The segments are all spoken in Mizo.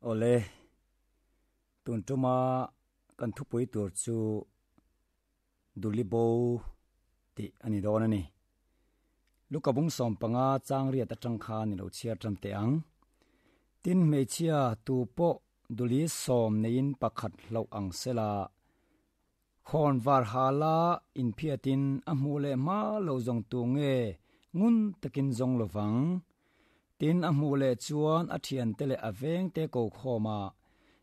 Awle, tun tuma kan thupui tur chu Dulibo tih a ni dawn a ni. Luka bung 15 chang riat atang khan i lo chhiar tan teh ang. Tin hmeichhia tu pawh duli sawm neiin pakhat hlauh ang sela, Khawn var hala inphiatin a hmuh leh hma lo zawng tu nge ngun takin zawng lo vang. Tin a hmuh leh chuan a thiante leh a vengte ko khawm a,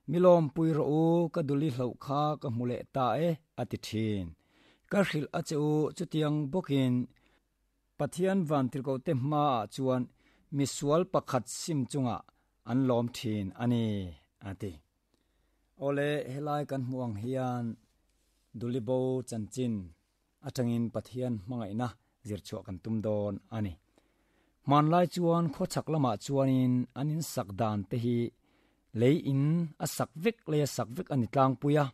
Mi lawmpui rawh u, ka duli hloh kha ka hmu leh ta e, a ti thin. Ka hrilh a che u, chutiang bawkin Pathian vantirhkohte hmaah chuan misual pakhat sim chungah an lawm thin a ni, a ti. Awle, helai kan hmuh ang hian Dulibo chanchin atangin Pathian hmangaihna zirchhuah kan tum dawn a ni. Hmanlai chuan khawchhak lamah chuanin an insak dan te hi lei in a sak vek lei a sak vek a ni tlangpui a.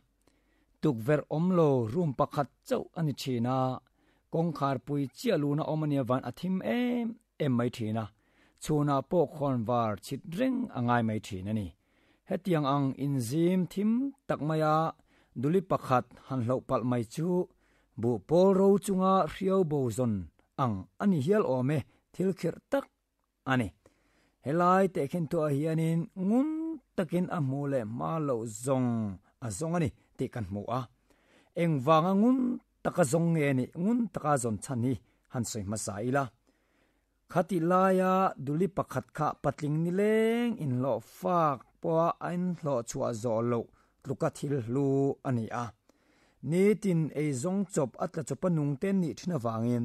Tukverh awm lo room pakhat chauh a ni thin a, kawngkhar pui chiah luna awm a nia van a thim em em mai thin a, chhunah pawh khawnvar chhit reng a ngai mai thin a ni. Hetiang ang inzim thim tak maia duli pakhat han hloh palh mai chu buh pawl ro chunga hriau bo zawn ang a ni hial awm e, thil khirh tak a ni. Helai tehkhin thuah hianin ngun takin a hmuh leh hma loh zawng a zawng a ni tih kan hmu a. Engvanga ngun taka zawng nge nih ngun taka zawn chhan hi han sawi hmasa ila. Khatih laia duli pakhat kha patling nileng inhlawh fak pawha a inhlawh chhuah zawh loh tluka thil hlu a ni a. Nitin eizawng chawp a tla chawpa nungte nih thin avangin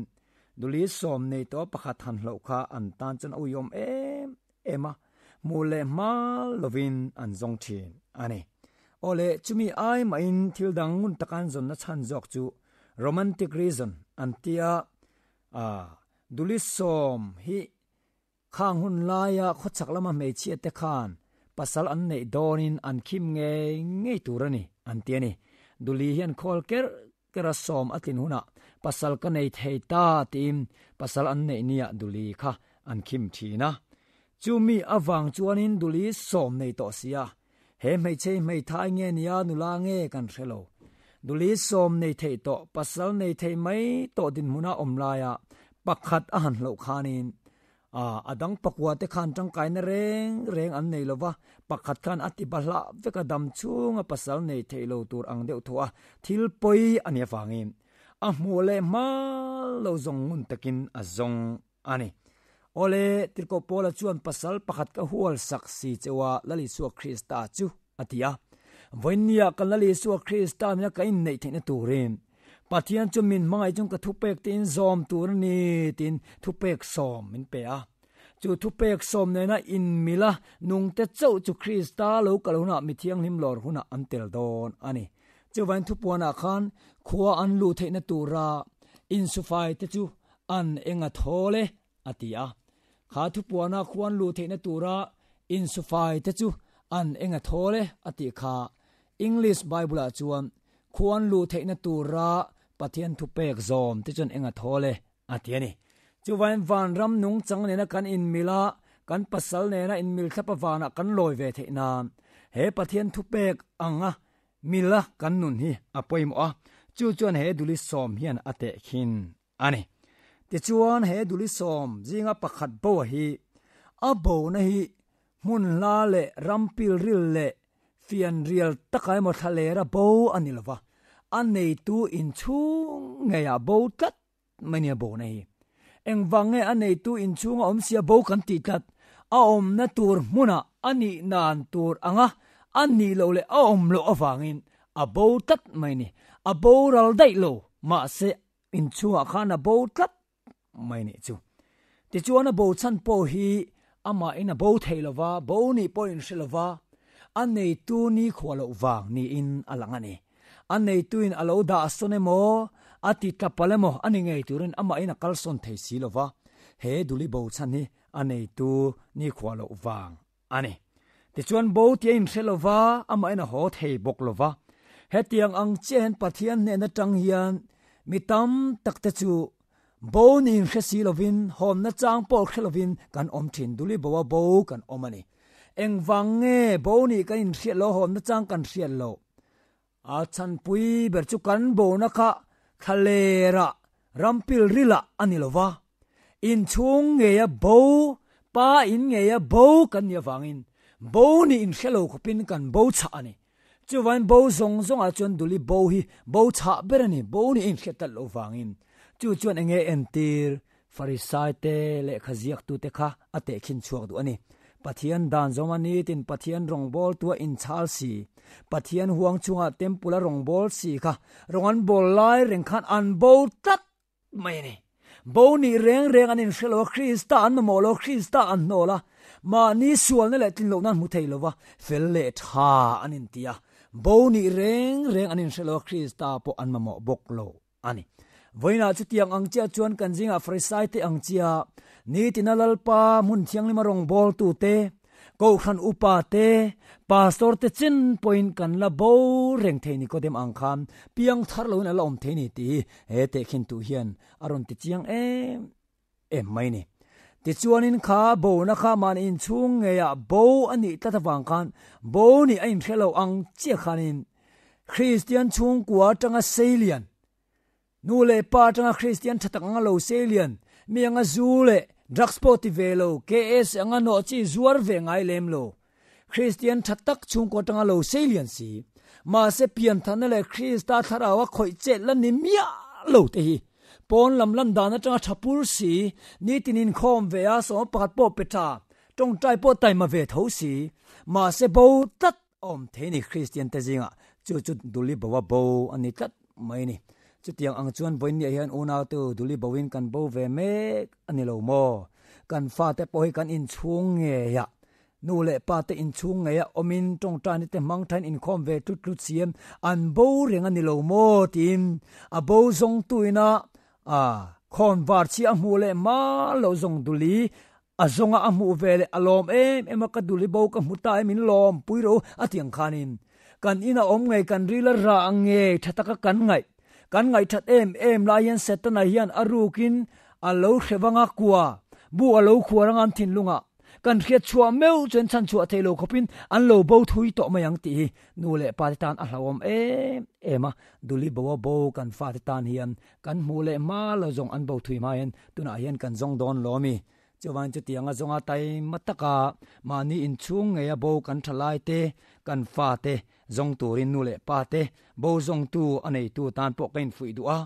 duli sawm nei tawh pakhat han hloh kha an tan chuan a uiawm em em a, hmuh leh hma lovin an zawng thin a ni. Awle, chumi ai mahin thil dang ngun taka an zawnna chhan zawk chu romantic reason an tia a. Duli sawm hi khang hun laia khawchhak lama hmeichhia te khan pasal an neih dawnin an khim ngei ngei tur a ni, an ti a ni. Duli hian khawl ker kera sawm a tlin hunah pasal ka nei thei ta tiin pasal an neih nia Duli kha an khim thin a. Chumi avang chuanin Duli sawm nei tawh sia, he hmeichhe hi hmeithai nge nia nula nge kan hre lo. Duli sawm nei theih tawh, pasal nei thei mai tawh dinhmuna awm laia pakhat a han hloh khanin a dang pakua te khan tangkaina reng reng an nei lova, pakhat khan a ti bahlah vek a dam chhunga pasal nei theih lo tur ang deuh thaw a, thil pawi a nih avangin a hmuh leh hma lo zawng ngun takin a zawng a ni. Awle, Tirhkoh Paula chuan pasal pakhat ka hual sak si cheu a, Lal Isua Krista chu, a ti a. Vawiinnia kan Lal Isua Krista nena ka inneih theihna turin Pathian chu min hmangaih chung ka thupek tein zawm tur a ni tiin thupek sawm min pe a. Chu thupek sawm nena inmila nungte chauh chu Krista lo kal hunah mi thianghlim lawr hunah an tel dawn a ni. Chuvain thupuanah khan khua an luh theihna tura insufai te chu an eng a thawl e, a ti a. Kha thupuana khuan luh theihna tura insufai te chu an eng a thawl e, a tih kha. English Bible-ah chuan khuan luh theihna tura Pathian thupek zawm te chuan eng a thawl e, a ti a ni. Chuvain vanram nungchang nena kan inmil a, kan pasal nena inmil thlap avanah kan lawi ve theih nan he Pathian thupek anga mila kan nun hi a pawimawh a, chu chuan he duli sawm hian a tehkhin a ni. Tichuan he duli sawm zinga pakhat bo hi a bona hi hmun hla leh ram pilril leh fianrial taka emaw thlalera bo a ni lova, a neitu inchhung ngeiah bo tlat mai nia bona hi. Engvang nge a neitu inchhunga awm sia bo kan tih tlat? A awmna tur hmunah a nih nan tur anga a nih loh leh a awm loh avangin a bo tlat mai ni. A boral daih lo, mahse inchhungah khan a bo tlat mai nih chu. Tichuan a bo chhan pawh hi amahin a bo thei lova, bo nih pawh inhre lova, a neitu nikhua loh vang niin a lang a ni. A neituin a lo dah sawn emaw, a ti tla palh emaw a ni ngei turin amahin a kalsawn thei si lo va, he duli bo chhan hi a neitu nikhua loh vang a ni. Tichuan bo tih a inhre lo va, amahin a haw thei bawk lo va. Hetiang ang chiah hian Pathian hnen atang hian mi tam tak te chu bo ni inhre si lovin, hawnna chang pawh hre lovin kan awm thin, duli bo a bo kan awm a ni. Engvang nge bo nih kan inhriat loh hawmna chang kan hriat loh? A chhanpui ber chu kan bona kha thlalerah rampil rilah a ni lo va, inchhung ngeia bo, pa in ngeia bo kan nih avangin bo nih inhre lo khawpin kan bo chhah a ni. Chuvain bo zawng zawngah chuan Duli bo hi bo chhah ber a ni, bo nih inhriat tlat loh vangin. Chu chuan enge entir? Farisaite lehkha ziaktute kha a tehkhin chhuak duh a ni. Pathian dan zawma nitin Pathian rawngbawltua inchhal si, Pathian huang chungah temple-a rawngbâwl si kha rawng an bâwl lai reng khan an bo tlat mai a ni. Bo nih reng reng an inhre lo a, Krista an mamawh lo a, Krista an hnawl a, mahni sualna leh tlinlohna an hmu thei lo va, fel leh tha an inti a, bo nih reng reng an inhre lo a, Krista pawh an mamawh bawk lo. a ni. Vawiinah chutiang ang chiah chuan kan zingah Farisaite ang chiah nitina Lalpa hmun thianglima rawngbawltute, Kohhran upate, Pastor-te chin pawhin kan la bo reng thei Nikodem ang khan piang thar loin a la awm thei ni tih hi he tehkhin tuh hian a rawn ti chiang em em mai ni. Tichuanin kha bona kha mahni inchhung ngeiah bo a nih tlat avang khan bo nih a inhre lo ang chiah khanin Kristian chhungkua atanga seilian, nu leh pa atanga Kristian tha tak anga lo seilian, mi anga zu leh drugs pawh ti ve lo, KS anga nawh chi zuar ve ngai lem lo, Kristian tha tak chhungkua atanga lo seilian si, mahse pianthanna leh Krista thlarau a khawih chet la ni miah lo te hi pawn lam lan dan atanga tha pur si, nitin inkhawm ve a sawma pakhat pawh pe tha, tawngtai pawh taima ve tho si, mahse bo tlat a awm thei ni Kristian te zingah chu chu Duli Boa bo a ni tlat mai ni. Chutiang ang chuan vawiinniah hian unautu Duli Boin kan bo ve mek a ni lo maw? Kan fate pawh hi kan inchhung ngeiah nu leh pa te inchhung ngeiah awmin tawngtaini te hmang thain inkhawm ve tlut tlut siam an bo reng a ni lo maw tiin a bo zawngtuina a khawn var chhia a hmuh leh mal lo zawng Duli A zawnga a hmuh ve leh a lawm em em a, ka dul hi bo ka hmu ta em in lawm pui ro a ti ang khanin kan ina awm ngei kan ril a rah ngei tha taka kan ngaih kan ngaih that em em lai hian Setana hian a rukin a lo hre vanga kua bu a lo khuar anga an thinlungah kan hriat chhuah meuh chuan chhan chhuah theih lo khawpin an lo bo thui tawh mai ang tih hi nu leh pa te tan a hlauhawm em em a, dul hi bo a bo kan fate tan hian Kan hmuh leh hma lo zawng an bo thui hma hian tunah hian kan zawng dawn lo a mi? Chuvain chutianga zawnga taima taka mahni inchhung ngeia bo kan tha lai te, kan fa te zawng turin nu leh pa te bo zawngtu a neitu tan pawh ka infuih duh a.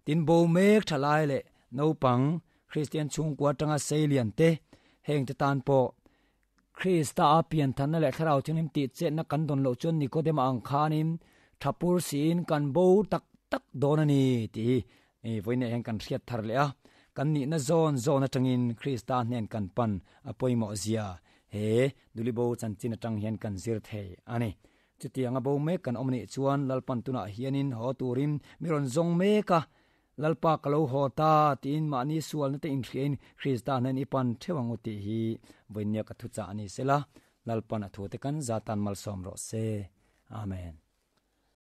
Tin bo mek tha lai leh naupang Kristian chhungkua atanga seilian te heng te tan pawh Krista a pianthanna leh Thlarau Thianghlim tih chetna kan dawn loh chuan Nikodema ang khanin tha pur siin kan bo tak tak dawn a ni tih hi vawiinah hian kan hriat thar leh a. Kan nihna zawn zawn atangin Krista hnen kan pan a pawimawh zia he Dulibo chanchin atang hian kan zir thei a ni. Chutianga bo mek kan awm anih chuan Lalpan tunah hianin haw turin mi rawn zawng mek a, Lalpa ka lo haw ta tiin mahni sualna te inhriain Krista hnen i pan theuh ang u tih hi vawinia ka thuchah a ni sela, Lalpan a thute kan zatan malsawm rawh se. Amen.